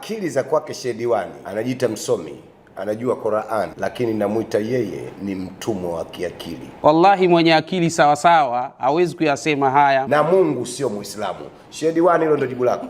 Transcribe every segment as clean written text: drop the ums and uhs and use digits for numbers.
Akili za kwake Sheikh Diwani, anajiita msomi, anajua Qur'an, lakini namwita yeye ni mtumwa wa kiakili. Wallahi, mwenye akili sawasawa hawezi kuyasema haya. Na Mungu sio Muislamu. Sheikh Diwani, hilo ndio jibu lako.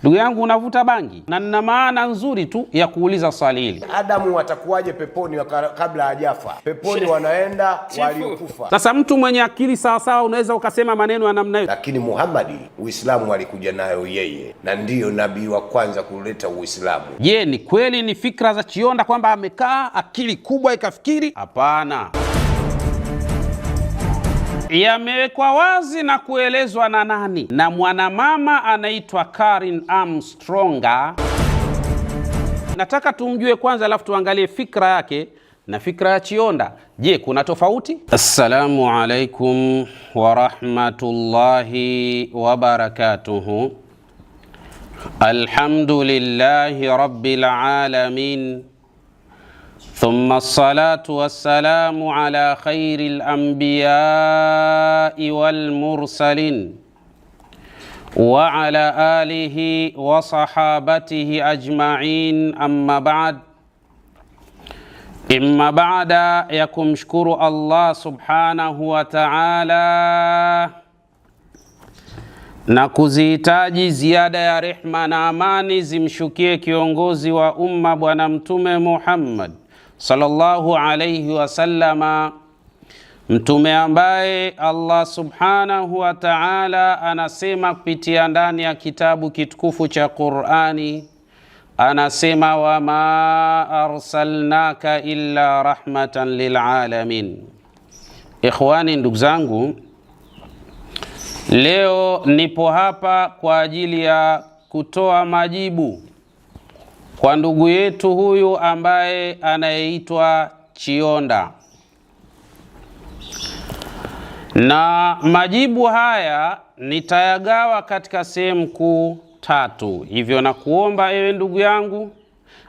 Ndugu yangu, unavuta bangi, na nina maana nzuri tu ya kuuliza swali hili. Adamu atakuwaje peponi kabla hajafa? Peponi wanaenda waliokufa. Sasa mtu mwenye akili sawasawa unaweza ukasema maneno ya namna hiyo? Lakini Muhammadi Uislamu alikuja nayo yeye, na ndiyo nabii wa kwanza kuleta Uislamu. Je, ni kweli ni fikra za Chionda kwamba amekaa akili kubwa ikafikiri? Hapana, yamewekwa wazi na kuelezwa na nani? Na mwanamama anaitwa Karin Armstronga. Nataka tumjue kwanza, alafu tuangalie fikra yake na fikra ya Chionda. Je, kuna tofauti? Assalamu alaikum warahmatullahi wabarakatuhu. Alhamdulillahi rabbil alamin thumma salatu wassalamu ala khairil anbiyai wal mursalin wa ala alihi wa sahabatihi ajma'in, amma ba'd. Imma baada ya kumshukuru Allah subhanahu wa ta'ala na kuzihitaji ziada ya rehma na amani zimshukie kiongozi wa umma Bwana Mtume Muhammad sallallahu alayhi wasallama, mtume ambaye Allah subhanahu wa ta'ala anasema kupitia ndani ya kitabu kitukufu cha Qur'ani, anasema wama arsalnaka illa rahmatan lilalamin. Ikhwani, ndugu zangu, leo nipo hapa kwa ajili ya kutoa majibu kwa ndugu yetu huyu ambaye anayeitwa Chionda, na majibu haya nitayagawa katika sehemu kuu tatu. Hivyo na kuomba ewe ndugu yangu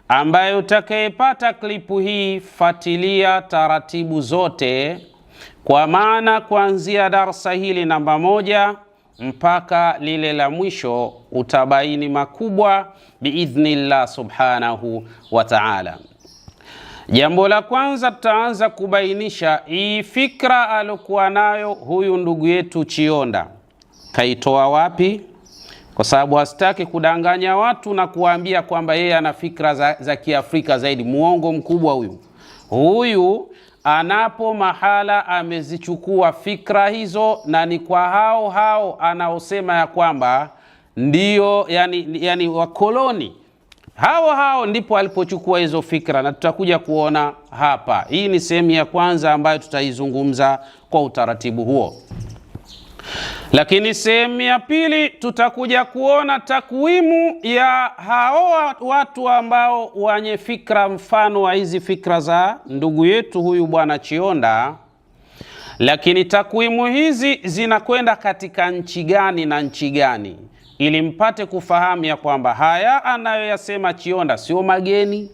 ambaye utakayepata klipu hii, fatilia taratibu zote, kwa maana kuanzia darsa hili namba 1 mpaka lile la mwisho utabaini makubwa biidhnillah subhanahu wa ta'ala. Jambo la kwanza tutaanza kubainisha hii fikra alokuwa nayo huyu ndugu yetu Chionda kaitoa wapi, kwa sababu hasitaki kudanganya watu na kuwaambia kwamba yeye ana fikra za Kiafrika zaidi. Muongo mkubwa huyu. Huyu anapo mahala amezichukua fikra hizo, na ni kwa hao hao anaosema ya kwamba ndio yani wakoloni hao hao ndipo alipochukua hizo fikra, na tutakuja kuona hapa. Hii ni sehemu ya kwanza ambayo tutaizungumza kwa utaratibu huo. Lakini sehemu ya pili tutakuja kuona takwimu ya hao watu ambao wenye fikra mfano wa hizi fikra za ndugu yetu huyu bwana Chionda. Lakini takwimu hizi zinakwenda katika nchi gani na nchi gani, ili mpate kufahamu ya kwamba haya anayoyasema Chionda sio mageni,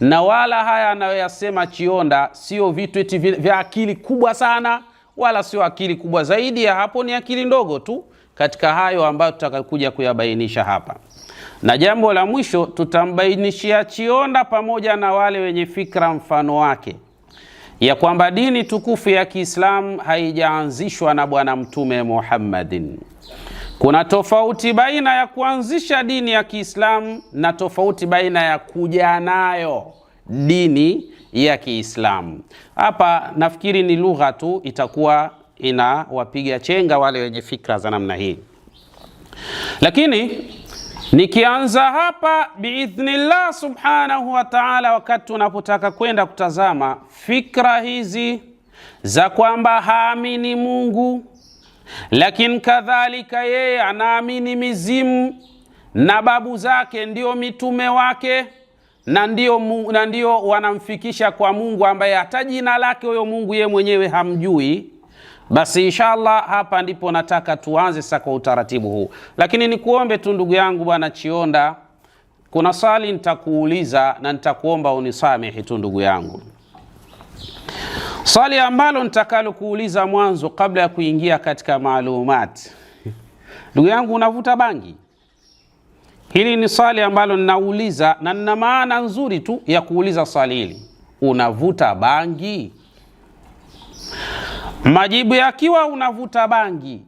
na wala haya anayoyasema Chionda sio vitu eti vya akili kubwa sana, wala sio akili kubwa zaidi ya hapo, ni akili ndogo tu katika hayo ambayo tutakuja kuyabainisha hapa. Na jambo la mwisho tutambainishia Chionda pamoja na wale wenye fikra mfano wake ya kwamba dini tukufu ya Kiislamu haijaanzishwa na Bwana Mtume Muhammadin. Kuna tofauti baina ya kuanzisha dini ya Kiislamu na tofauti baina ya kuja nayo dini ya Kiislamu. Hapa nafikiri ni lugha tu itakuwa inawapiga chenga wale wenye fikra za namna hii. Lakini nikianza hapa biidhnillah subhanahu wa ta'ala, wakati tunapotaka kwenda kutazama fikra hizi za kwamba haamini Mungu, lakini kadhalika yeye anaamini mizimu na babu zake ndio mitume wake, na ndio wanamfikisha kwa Mungu ambaye hata jina lake huyo Mungu ye mwenyewe hamjui. Basi inshallah hapa ndipo nataka tuanze sasa kwa utaratibu huu. Lakini nikuombe tu ndugu yangu bwana Chionda, kuna swali nitakuuliza na nitakuomba unisamehe tu ndugu yangu. Swali ambalo nitakalokuuliza mwanzo kabla ya kuingia katika maalumati Ndugu yangu, unavuta bangi? Hili ni swali ambalo ninauliza na nina maana nzuri tu ya kuuliza swali hili. Unavuta bangi? Majibu yakiwa unavuta bangi,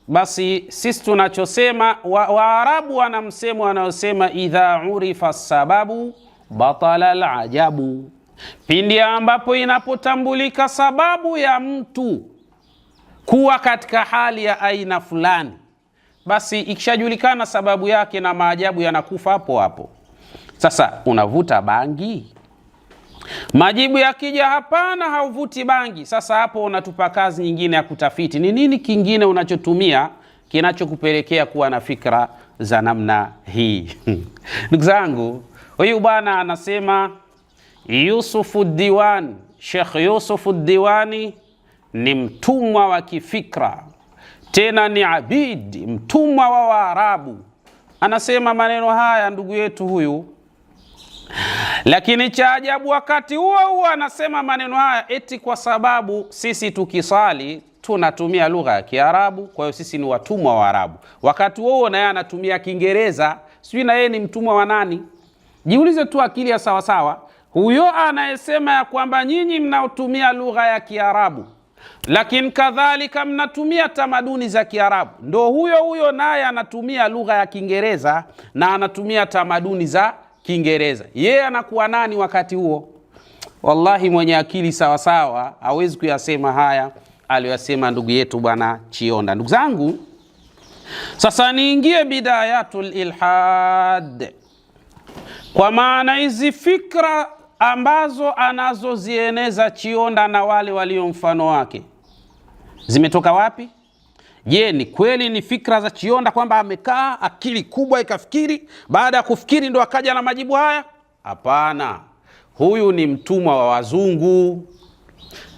basi sisi tunachosema, Waarabu wana msemo wanaosema idha urifa sababu batala alajabu, pindi ambapo inapotambulika sababu ya mtu kuwa katika hali ya aina fulani, basi ikishajulikana sababu yake na maajabu yanakufa hapo hapo. Sasa unavuta bangi? Majibu yakija hapana, hauvuti bangi. Sasa hapo unatupa kazi nyingine ya kutafiti, ni nini kingine unachotumia kinachokupelekea kuwa na fikra za namna hii? Ndugu zangu, huyu bwana anasema Yusufu Diwan, Sheikh Yusufu Diwani ni mtumwa wa kifikra, tena ni abidi, mtumwa wa Waarabu. Anasema maneno haya ndugu yetu huyu, lakini cha ajabu, wakati huo huo anasema maneno haya eti kwa sababu sisi tukisali tunatumia lugha ya Kiarabu, kwa hiyo sisi ni watumwa wa Arabu. Wakati huo huo na yeye anatumia Kiingereza, sijui na yeye ni mtumwa wa nani? Jiulize tu akili ya sawasawa. Huyo anayesema ya kwamba nyinyi mnaotumia lugha ya Kiarabu lakini kadhalika mnatumia tamaduni za Kiarabu, ndo huyo huyo naye anatumia lugha ya Kiingereza na anatumia tamaduni za Kiingereza. Yeye anakuwa nani wakati huo? Wallahi, mwenye akili sawasawa hawezi kuyasema haya aliyoyasema ndugu yetu bwana Chionda. Ndugu zangu, sasa niingie bidayatul ilhad, kwa maana hizi fikra ambazo anazozieneza Chionda na wale walio mfano wake zimetoka wapi? Je, ni kweli ni fikra za Chionda kwamba amekaa akili kubwa ikafikiri, baada ya kufikiri ndo akaja na majibu haya? Hapana, huyu ni mtumwa wa wazungu.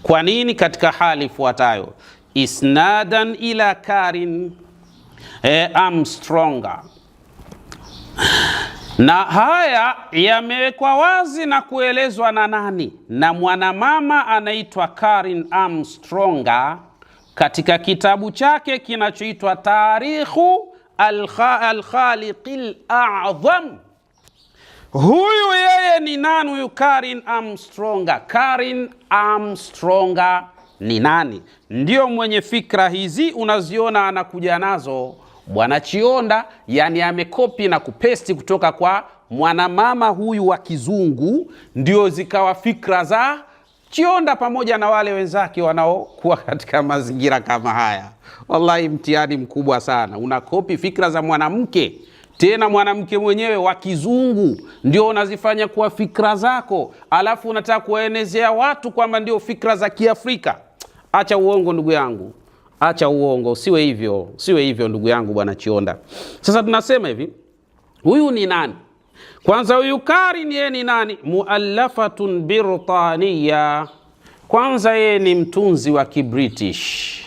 Kwa nini? Katika hali ifuatayo, isnadan ila Karin Armstronger na haya yamewekwa wazi na kuelezwa na nani? Na mwanamama anaitwa Karin Armstronger katika kitabu chake kinachoitwa Tarikhu Alkhaliqil A'dham. Huyu yeye ni nani? Huyu Karin Armstronger. Karin Armstronger ni nani? Ndio mwenye fikra hizi unaziona anakuja nazo bwana Chionda, yani amekopi na kupesti kutoka kwa mwanamama huyu wa kizungu, ndio zikawa fikra za Chionda pamoja na wale wenzake wanaokuwa katika mazingira kama haya. Wallahi, mtihani mkubwa sana. Unakopi fikra za mwanamke, tena mwanamke mwenyewe wa kizungu, ndio unazifanya kuwa fikra zako, alafu unataka kuwaenezea watu kwamba ndio fikra za Kiafrika. Acha uongo ndugu yangu, acha uongo, usiwe hivyo, usiwe hivyo ndugu yangu bwana Chionda. Sasa tunasema hivi, huyu ni nani? Kwanza huyu Karin yeye ni nani? Muallafatun Birtaniya. Kwanza yeye ni mtunzi wa Kibritish.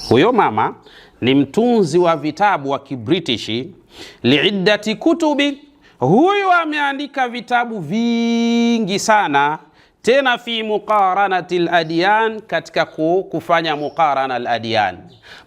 Huyo mama ni mtunzi wa vitabu wa Kibritishi, liiddati kutubi. Huyu ameandika vitabu vingi sana, tena fi muqaranati ladyan, katika kufanya muqarana ladyan,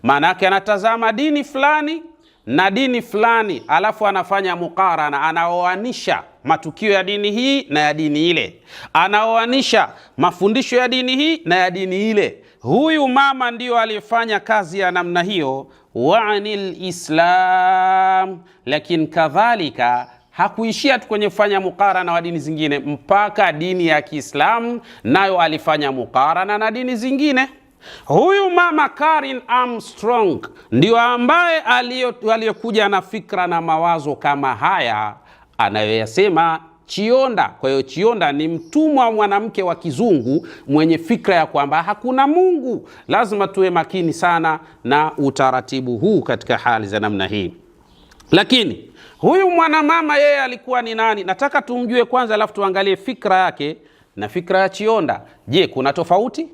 maanake anatazama dini fulani na dini fulani, alafu anafanya muqarana, anaoanisha matukio ya dini hii na ya dini ile, anaoanisha mafundisho ya dini hii na ya dini ile. Huyu mama ndiyo aliyefanya kazi ya namna hiyo, wa anil Islam. Lakini kadhalika hakuishia tu kwenye kufanya mukarana wa dini zingine, mpaka dini ya Kiislamu nayo alifanya mukarana na dini zingine. Huyu mama Karin Armstrong ndio ambaye aliyokuja na fikra na mawazo kama haya anayoyasema Chionda. Kwa hiyo Chionda ni mtumwa wa mwanamke wa kizungu mwenye fikra ya kwamba hakuna Mungu. Lazima tuwe makini sana na utaratibu huu katika hali za namna hii. Lakini huyu mwanamama yeye alikuwa ni nani? Nataka tumjue kwanza, alafu tuangalie fikra yake na fikra ya Chionda. Je, kuna tofauti?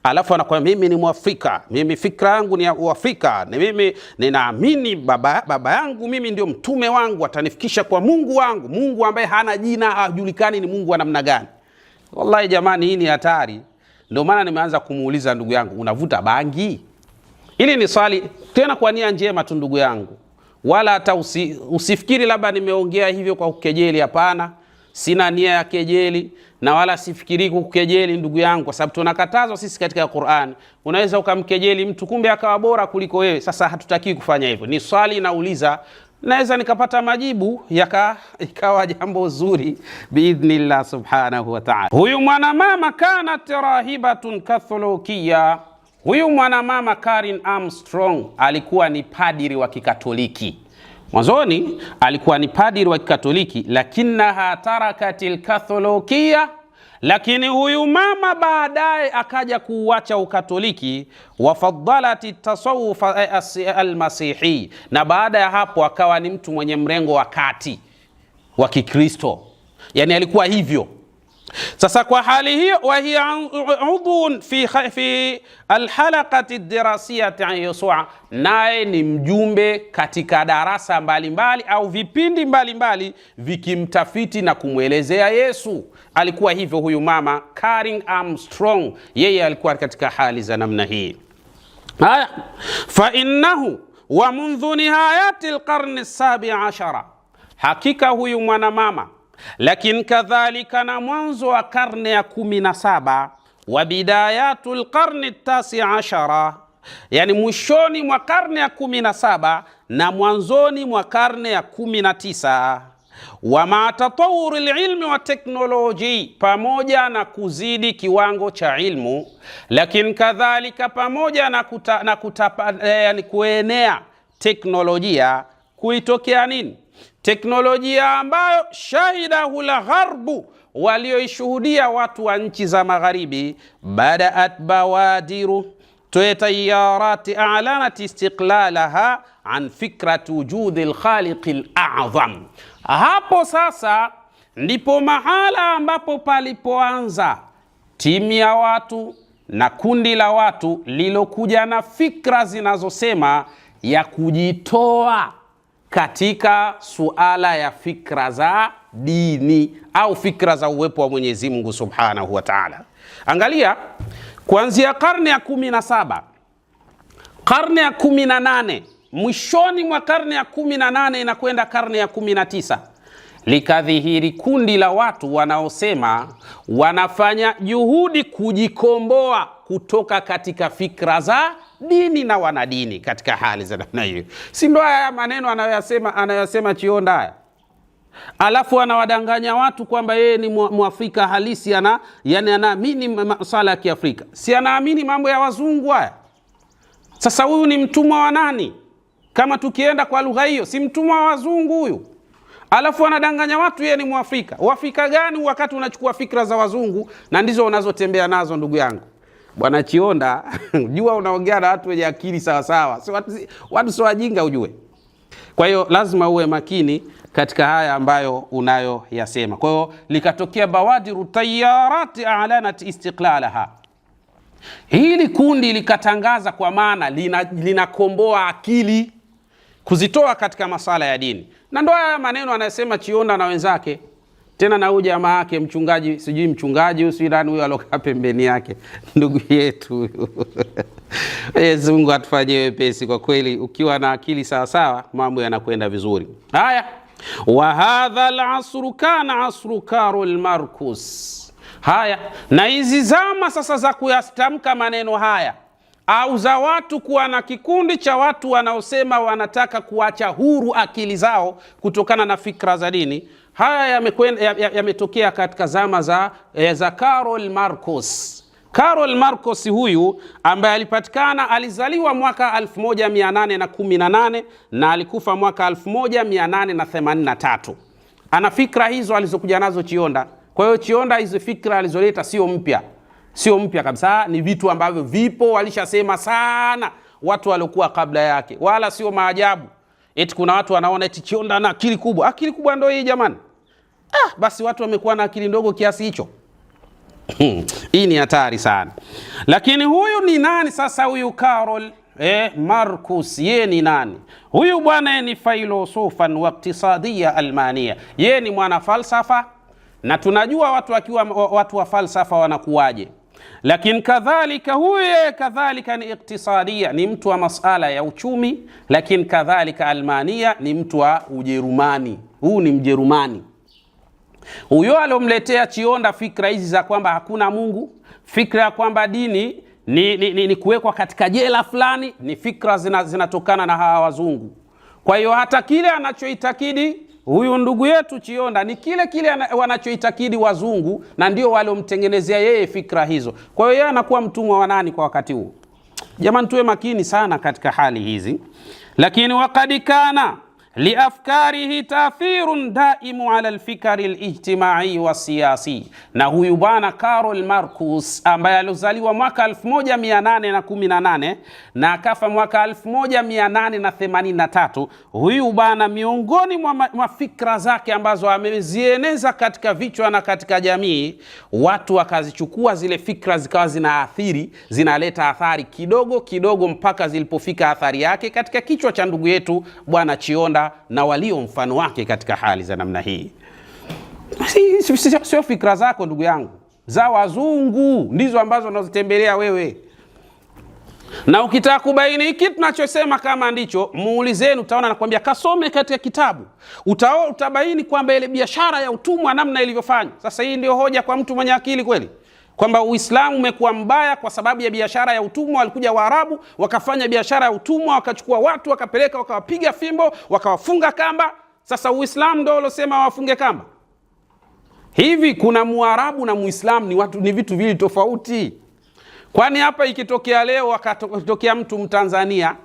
Alafu anakuwa mimi ni Mwafrika, mimi fikra yangu ni ya Uafrika, ni mimi ninaamini baba yangu mimi ndio mtume wangu, atanifikisha kwa Mungu wangu, Mungu ambaye hana jina, hajulikani ni Mungu wa namna gani. Wallahi jamani, hii ni hatari. Ndio maana nimeanza kumuuliza ndugu yangu, unavuta bangi? Hili ni swali tena kwa nia njema tu ndugu yangu. Wala hata usifikiri labda nimeongea hivyo kwa kukejeli. Hapana, sina nia ya kejeli na wala sifikiri kukejeli ndugu yangu, kwa sababu tunakatazwa sisi katika Qur'an. Unaweza ukamkejeli mtu kumbe akawa bora kuliko wewe. Sasa hatutaki kufanya hivyo. Ni swali nauliza, naweza nikapata majibu ikawa jambo zuri biidhnillah subhanahu wa ta'ala. Huyu mwanamama kanat rahibatun katholokia. Huyu mwanamama Karen Armstrong alikuwa ni padiri wa Kikatoliki. Mwanzoni alikuwa ni padiri wa Kikatoliki, lakinaha tarakatil katholokia, lakini huyu mama baadaye akaja kuuacha Ukatoliki, wafaddalat tasawuf almasihi, na baada ya hapo akawa ni mtu mwenye mrengo wa kati wa Kikristo, yani alikuwa hivyo. Sasa kwa hali hiyo, wa hiya udhun fi alhalaqati dirasiyati an Yusua, naye ni mjumbe katika darasa mbalimbali mbali, au vipindi mbalimbali vikimtafiti na kumwelezea Yesu. Alikuwa hivyo huyu mama Karen Armstrong, yeye alikuwa katika hali za namna hii. Haya, fa innahu wa mundhu nihayati alqarni sabi ashara, hakika huyu mwanamama lakini kadhalika na mwanzo wa karne ya 17 wa bidayatu lqarni tasi ashara, yani mwishoni mwa karne ya 17 na mwanzoni mwa karne ya 19, wa ma tatawuri lilmi wa teknoloji, pamoja na kuzidi kiwango cha ilmu, lakini kadhalika pamoja na, yani kuenea teknolojia, kuitokea nini teknolojia ambayo shahidahu lgharbu, walioishuhudia watu wa nchi za magharibi. Badaat bawadiru tayarati a'lanat istiqlalaha an fikrati wujudi lkhaliqi al'azam. Hapo sasa ndipo mahala ambapo palipoanza timu ya watu na kundi la watu lilokuja na fikra zinazosema ya kujitoa katika suala ya fikra za dini au fikra za uwepo wa Mwenyezi Mungu Subhanahu wa Ta'ala. Angalia kuanzia karne ya 17, karne ya 18, mwishoni mwa karne ya 18 inakwenda karne ya 19, likadhihiri kundi la watu wanaosema wanafanya juhudi kujikomboa kutoka katika fikra za dini na wanadini katika hali za namna hiyo. Si ndo haya maneno anayosema Chionda haya? Alafu anawadanganya watu kwamba yeye ni Mwafrika halisi, yani anaamini masala ya Kiafrika, si anaamini mambo ya wazungu haya. Sasa huyu ni mtumwa wa nani? Kama tukienda kwa lugha hiyo, si mtumwa wa wazungu huyu? Alafu anadanganya watu yeye ni Mwafrika. Mwafrika gani wakati unachukua fikra za wazungu na ndizo unazotembea nazo ndugu yangu? Bwana Chionda, jua unaongea na watu wenye akili sawa sawa, si watu sio wajinga ujue. Kwa hiyo lazima uwe makini katika haya ambayo unayoyasema. Kwa hiyo likatokea bawadiru tayarati a'lanat istiqlalaha, hili kundi likatangaza, kwa maana linakomboa akili kuzitoa katika masala ya dini, na ndo haya maneno anayosema Chionda na wenzake, tena na huyu jamaa yake mchungaji, sijui mchungaji huyu sijui nani huyu alokaa pembeni yake, ndugu yetu Mwenyezi Mungu atufanyie wepesi kwa kweli. Ukiwa na akili sawa sawa, mambo yanakwenda vizuri. Haya, wa hadha al-asru kana asru Karl Marcus. Haya, na hizi zama sasa za kuyastamka maneno haya au za watu kuwa na kikundi cha watu wanaosema wanataka kuacha huru akili zao kutokana na fikra za dini, haya yametokea katika zama za Karl Marcus. Karl Marcus huyu ambaye alipatikana, alizaliwa mwaka 1818 na alikufa mwaka 1883. Ana fikra hizo alizokuja nazo Chionda. Kwa hiyo Chionda hizo fikra alizoleta sio mpya, sio mpya kabisa, ni vitu ambavyo vipo, walishasema sana watu waliokuwa kabla yake, wala sio maajabu eti kuna watu wanaona eti Chionda ana akili kubwa. Akili kubwa ndio hii jamani? Basi watu wamekuwa na akili ndogo kiasi hicho. Hii ni hatari sana. Lakini huyu ni nani sasa huyu Karl Marcus, ye ni nani huyu bwana? Ni filosofan wa iktisadia Almania, ye ni mwana falsafa, na tunajua watu wakiwa watu wa falsafa wanakuwaje. Lakini kadhalika huyu yeye kadhalika ni iktisadia, ni mtu wa masala ya uchumi. Lakini kadhalika Almania, ni mtu wa Ujerumani. Huu ni Mjerumani huyo aliomletea Chionda fikra hizi za kwamba hakuna Mungu, fikra ya kwamba dini ni kuwekwa katika jela fulani, ni fikra zinatokana na hawa wazungu. Kwa hiyo hata kile anachoitakidi huyu ndugu yetu Chionda ni kile kile wanachoitakidi wazungu, na ndio waliomtengenezea yeye fikra hizo. Kwa hiyo yeye anakuwa mtumwa wa nani kwa wakati huu? Jamani, tuwe makini sana katika hali hizi. Lakini waqad kana liafkarihi taathirun daimu ala alfikari alijtimai wasiyasi. Na huyu bwana Karol Marcus ambaye alizaliwa mwaka 1818 na akafa mwaka 1883, huyu bwana miongoni mwa fikra zake ambazo amezieneza katika vichwa na katika jamii, watu wakazichukua zile fikra zikawa zinaathiri, zinaleta athari kidogo kidogo mpaka zilipofika athari yake katika kichwa cha ndugu yetu bwana Chionda na walio mfano wake katika hali za namna hii. Sio fikra zako ndugu yangu, za wazungu ndizo ambazo unazitembelea wewe. Na ukitaka kubaini hiki tunachosema kama ndicho, muulizeni, utaona nakwambia, kasome katika kitabu, utabaini kwamba ile biashara ya utumwa namna ilivyofanywa. Sasa hii ndio hoja kwa mtu mwenye akili kweli, kwamba Uislamu umekuwa mbaya kwa sababu ya biashara ya utumwa. Walikuja Waarabu wakafanya biashara ya utumwa, wakachukua watu wakapeleka, wakawapiga fimbo, wakawafunga kamba. Sasa Uislamu ndio ulosema wafunge kamba? Hivi kuna Muarabu na Muislamu ni watu, ni vitu viwili tofauti. Kwani hapa ikitokea leo akatokea mtu Mtanzania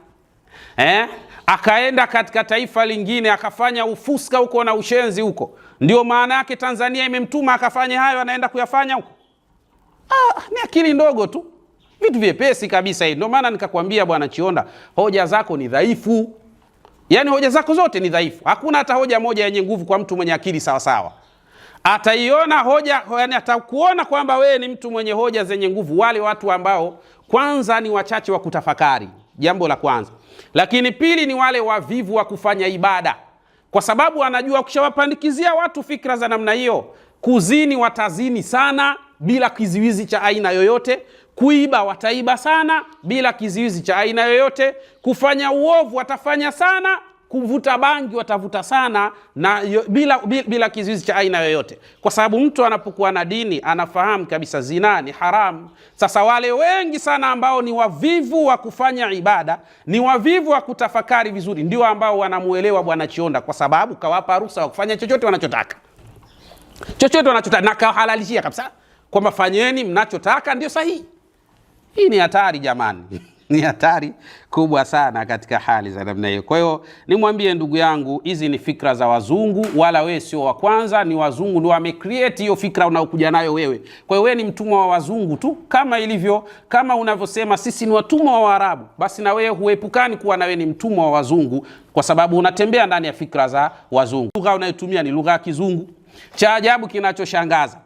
akaenda katika taifa lingine akafanya ufuska huko na ushenzi huko, ndio maana yake Tanzania imemtuma akafanye hayo, anaenda kuyafanya huko? Ni akili ndogo tu, vitu vyepesi kabisa hivi. Ndio maana nikakwambia bwana Chionda, hoja zako ni dhaifu. Yaani hoja zako zote ni dhaifu, hakuna hata hoja moja yenye nguvu kwa mtu mwenye akili sawa sawa. Ataiona hoja, yani atakuona kwamba wewe ni mtu mwenye hoja zenye nguvu, wale watu ambao kwanza ni wachache wa kutafakari, jambo la kwanza. Lakini pili ni wale wavivu wa kufanya ibada, kwa sababu anajua ukishawapandikizia watu fikra za namna hiyo, kuzini watazini sana bila kizuizi cha aina yoyote, kuiba wataiba sana bila kizuizi cha aina yoyote, kufanya uovu watafanya sana, kuvuta bangi watavuta sana na bila kizuizi cha aina yoyote, kwa sababu mtu anapokuwa na dini anafahamu kabisa zinaa ni haramu. Sasa wale wengi sana ambao ni wavivu wa kufanya ibada, ni wavivu wa kutafakari vizuri, ndio ambao wanamuelewa bwana Chionda, kwa sababu kawapa ruhusa wa kufanya chochote wanachotaka, chochote wanachotaka, na kawahalalishia kabisa kwamba fanyeni mnachotaka ndio sahihi. Hii ni hatari jamani. Ni hatari kubwa sana katika hali za namna hiyo. Kwa hiyo nimwambie ndugu yangu, hizi ni fikra za wazungu, wala wewe sio wa kwanza. Ni wazungu ndio wamecreate hiyo fikra unaokuja nayo wewe. Kwa hiyo wewe ni mtumwa wa wazungu tu, kama ilivyo, kama unavyosema sisi ni watumwa wa Waarabu, basi na wewe huepukani kuwa na wewe ni mtumwa wa wazungu, kwa sababu unatembea ndani ya fikra za wazungu. Lugha unayotumia ni lugha ya Kizungu. Cha ajabu kinachoshangaza,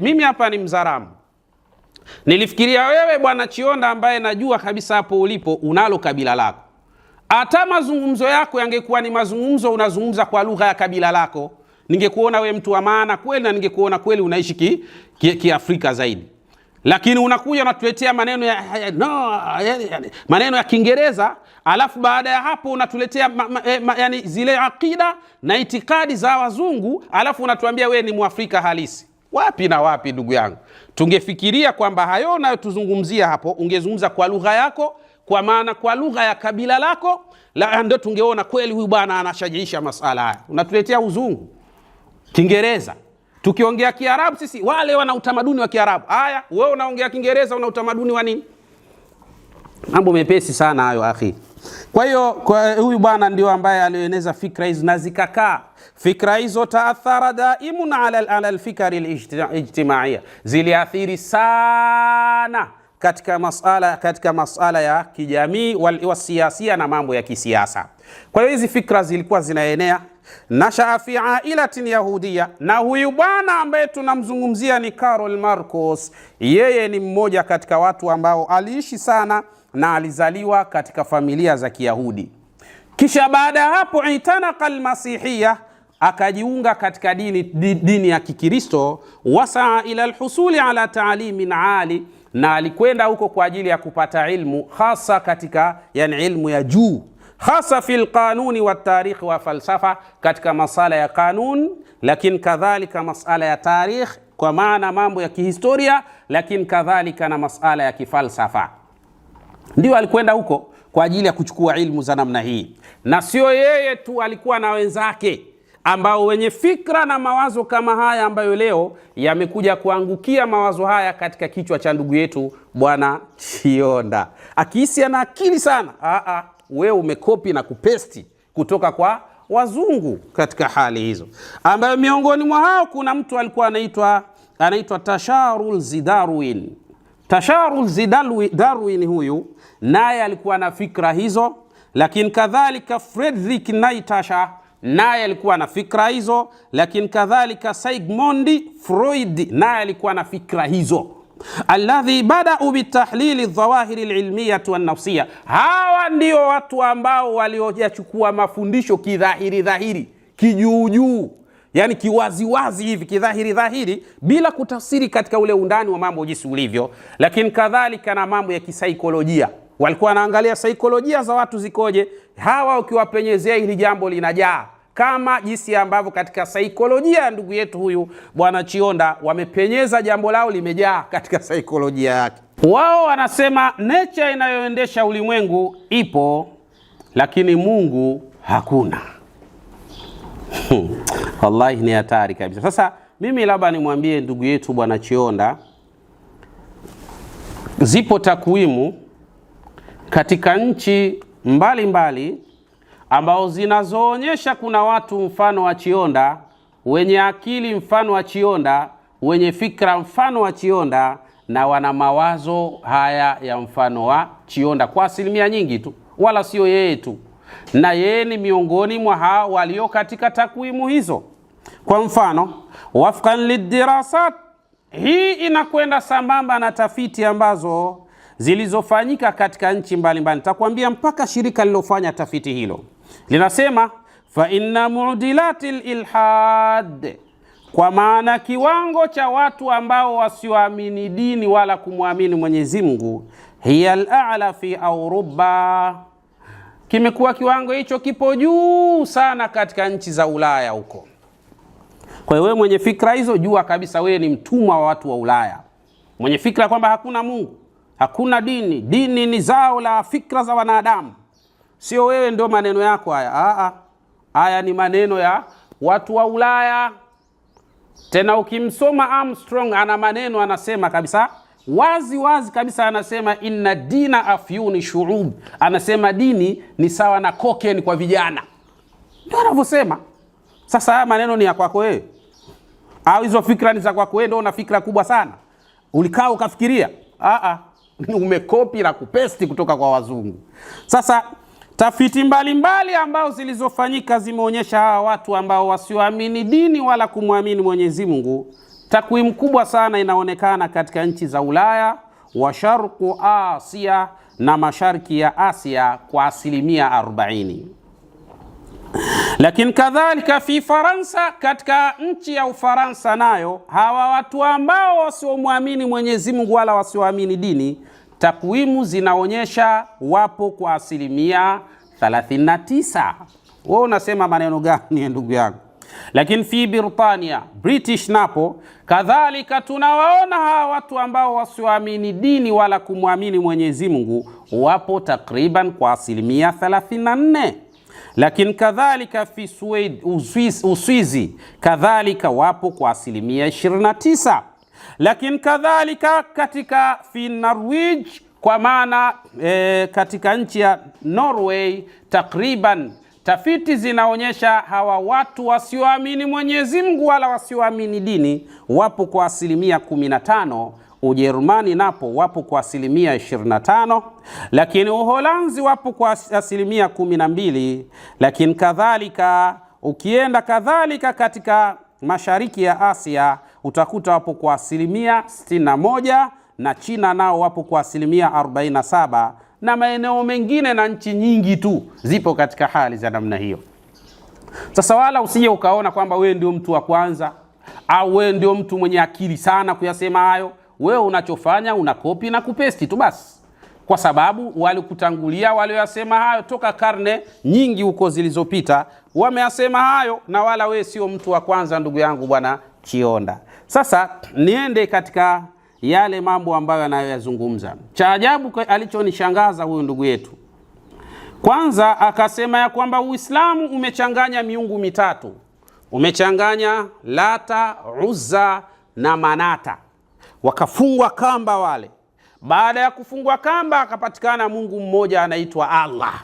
mimi hapa ni Mzaramu. Nilifikiria wewe bwana Chionda, ambaye najua kabisa hapo ulipo unalo kabila lako, hata mazungumzo yako yangekuwa ni mazungumzo unazungumza kwa lugha ya kabila lako, ningekuona wewe mtu wa maana kweli, na ningekuona kweli unaishi Kiafrika zaidi. Lakini unakuja unatuletea maneno ya maneno ya Kiingereza, alafu baada ya hapo unatuletea yani zile akida na itikadi za wazungu, alafu unatuambia wewe ni Mwafrika halisi. Wapi na wapi, ndugu yangu? Tungefikiria kwamba hayo unayotuzungumzia hapo ungezungumza kwa lugha yako, kwa maana kwa lugha ya kabila lako, la ndio tungeona kweli huyu bwana anashajiisha masala haya. Unatuletea uzungu, Kiingereza. Tukiongea Kiarabu sisi wale wana utamaduni wa Kiarabu. Haya, wewe unaongea Kiingereza una utamaduni wa nini? Mambo mepesi sana hayo akhi. Kwa hiyo huyu bwana ndio ambaye alioeneza fikra hizo na zikakaa. Fikra hizo taathara daimun ala alfikari alijtimaia, ziliathiri sana katika masala ya kijamii wasiasia na mambo ya kisiasa. Kwa hiyo hizi fikra zilikuwa zinaenea. Nashaa fi ailatin yahudia, na huyu bwana ambaye tunamzungumzia ni Karol Marcos, yeye ni mmoja katika watu ambao aliishi sana na alizaliwa katika familia za Kiyahudi. Kisha baada ya hapo itanaka almasihia, akajiunga katika dini ya Kikristo. Wasaa ila lhusuli ala taalimin ali, na alikwenda huko kwa ajili ya kupata ilmu hasa katika, yani ilmu ya juu, hasa fi lqanuni wa tarikhi wa falsafa, katika masala ya kanun, lakini kadhalika masala ya tarikh, kwa maana mambo ya kihistoria, lakini kadhalika na masala ya kifalsafa. Ndio alikwenda huko kwa ajili ya kuchukua ilmu za namna hii, na sio yeye tu, alikuwa na wenzake ambao wenye fikra na mawazo kama haya ambayo leo yamekuja kuangukia mawazo haya katika kichwa cha ndugu yetu Bwana Chionda, akihisi ana akili sana. Aa, wewe umekopi na kupesti kutoka kwa wazungu katika hali hizo, ambayo miongoni mwa hao kuna mtu alikuwa anaitwa Tasharul Zidarwin. Tasharul Darwin huyu naye alikuwa na fikra hizo, lakini kadhalika Friedrich Nietzsche naye alikuwa na fikra hizo, lakini kadhalika Sigmund Freud naye alikuwa na fikra hizo, alladhi badau bitahlili dhawahiri lilmiyati wannafsiya. Hawa ndio watu ambao walioyachukua mafundisho kidhahiri dhahiri, kijuujuu, yani kiwaziwazi hivi kidhahiri dhahiri, bila kutafsiri katika ule undani wa mambo jinsi ulivyo, lakini kadhalika na mambo ya kisaikolojia walikuwa wanaangalia saikolojia za watu zikoje. Hawa ukiwapenyezea hili jambo linajaa, kama jinsi ambavyo katika saikolojia ya ndugu yetu huyu Bwana Chionda wamepenyeza jambo lao limejaa katika saikolojia yake. Wao wanasema nature inayoendesha ulimwengu ipo, lakini Mungu hakuna. Wallahi ni hatari kabisa. Sasa mimi labda nimwambie ndugu yetu Bwana Chionda, zipo takwimu katika nchi mbalimbali ambao zinazoonyesha kuna watu mfano wa Chionda, wenye akili mfano wa Chionda, wenye fikra mfano wa Chionda na wana mawazo haya ya mfano wa Chionda kwa asilimia nyingi tu, wala sio yeye tu, na yeye ni miongoni mwa hao walio katika takwimu hizo. Kwa mfano, wafqan lidirasat, hii inakwenda sambamba na tafiti ambazo zilizofanyika katika nchi mbalimbali. Nitakwambia mpaka shirika lilofanya tafiti hilo linasema fa inna mu'dilati lilhad, kwa maana kiwango cha watu ambao wasioamini dini wala kumwamini Mwenyezi Mungu, hiya al-a'la fi Auruba, kimekuwa kiwango hicho kipo juu sana katika nchi za Ulaya huko. Kwa hiyo wewe mwenye fikra hizo jua kabisa wewe ni mtumwa wa watu wa Ulaya, mwenye fikra kwamba hakuna Mungu, hakuna dini, dini ni zao la fikra za wanadamu. Sio wewe ndio maneno yako haya. Aa, haya ni maneno ya watu wa Ulaya. Tena ukimsoma Armstrong ana maneno anasema kabisa wazi wazi kabisa, anasema inna dina afyuni shuub, anasema dini ni sawa na cocaine kwa vijana, ndio anavyosema. Sasa haya maneno ni ya kwako wewe au hizo fikra ni za kwako wewe? Ndio una fikra kubwa sana, ulikaa ukafikiria? Aa, umekopi na kupesti kutoka kwa wazungu. Sasa tafiti mbalimbali ambao zilizofanyika zimeonyesha hawa watu ambao wasioamini dini wala kumwamini Mwenyezi Mungu, takwimu kubwa sana inaonekana katika nchi za Ulaya wa sharqu Asia na mashariki ya Asia kwa asilimia 40. Lakini kadhalika fi Faransa, katika nchi ya Ufaransa nayo hawa watu ambao wasiomwamini Mwenyezi Mungu wala wasioamini dini, takwimu zinaonyesha wapo kwa asilimia 39. Wewe unasema maneno gani ndugu yangu? Lakini fi Britania, British napo kadhalika tunawaona hawa watu ambao wasioamini dini wala kumwamini Mwenyezi Mungu wapo takriban kwa asilimia 34. Lakini kadhalika fi Sweden, Uswizi kadhalika wapo kwa asilimia 29. Lakini kadhalika katika fi Norwich, kwa maana katika nchi ya Norway takriban tafiti zinaonyesha hawa watu wasioamini Mwenyezi Mungu wala wasioamini dini wapo kwa asilimia 15. Ujerumani napo wapo kwa asilimia 25, lakini Uholanzi wapo kwa asilimia 12. Lakini kadhalika ukienda kadhalika katika mashariki ya Asia utakuta wapo kwa asilimia 61, na China nao wapo kwa asilimia 47, na maeneo mengine na nchi nyingi tu zipo katika hali za namna hiyo. Sasa wala usije ukaona kwamba wewe ndio mtu wa kwanza au wewe ndio mtu mwenye akili sana kuyasema hayo. Wewe unachofanya una copy na kupaste tu basi, kwa sababu walikutangulia walioyasema hayo toka karne nyingi huko zilizopita, wameyasema hayo, na wala wewe sio mtu wa kwanza, ndugu yangu bwana Chionda. Sasa niende katika yale mambo ambayo anayoyazungumza. Cha ajabu alichonishangaza huyu ndugu yetu, kwanza akasema ya kwamba Uislamu umechanganya miungu mitatu, umechanganya Lata, Uzza na Manata. Wakafungwa kamba wale. Baada ya kufungwa kamba, akapatikana Mungu mmoja anaitwa Allah.